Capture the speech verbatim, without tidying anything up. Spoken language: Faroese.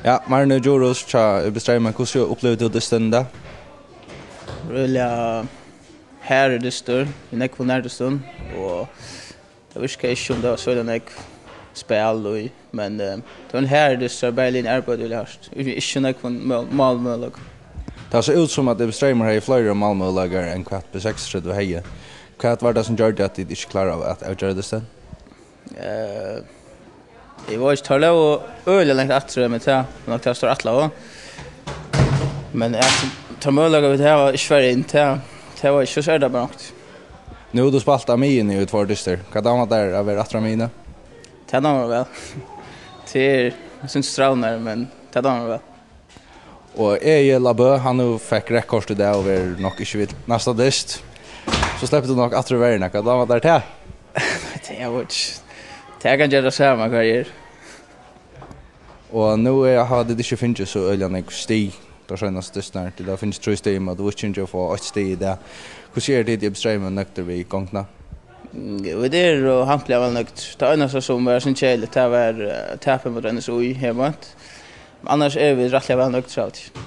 Ja, Marni Djurhuus hjá Ibbi Streymi, hvussu upplivir tú dystin í dag? Øgiliga harður dystur, við nógvum nærdystum, og tað virkaði ikki sum tað var so nógv spæl í, men, eh, tað var ein harður dystur, bæði liðini arbeiddu øgiliga hart. Ikki, ikki nógvum mø-, málmøguleikum. Tað sá út sum, at Ibbi Streymur hevði fleiri málmøguleikar enn hvat B seksogtretivu hevði. Hvat var tað, sum gjørdi, at tit ikki kláraðu at avgera dystin? Eh, eg veit ikki, teir lógu øgiliga langt aftur, men tað var nokk tað, sum teir ætlaðu. Men at teir møguleikar, vit hava, ikki fara inn, tað, tað var ikki so, er tað bara nokk. Nú hevur tú spælt á miðjuni í tveir dystir. Hvat dámar tær at vera aftur á miðjuni? Tað dámar mær væl. Tað er, eg synist, strævnari, men tað dámar mær væl. Og Egil Abø, hann nú fekk reytt kort í dag og verður nokk ikki við næsta dyst. So sleppur tú nokk aftur í verðina. Hvat dámar tær tað? Tað er jú ikki. Tað kann gera tað sama hvar eg er. Og nú er, hava tit ikki fingið so øgiliga nógv stig teir seinastu dystirnar. Tit hava fingið trý stig, men tú ert ikki at fáa eitt stig í dag. Hvussu eru tit í Ibbi Streymi nøgdir við gongdina? Mm, vit eru hampliga væl nøgdir. Tað einasta, sum var so keðiligt, tað var, eh, tapið móti N S Í her beint. Men annars eru vit rættiliga væl nøgdir, haldi eg.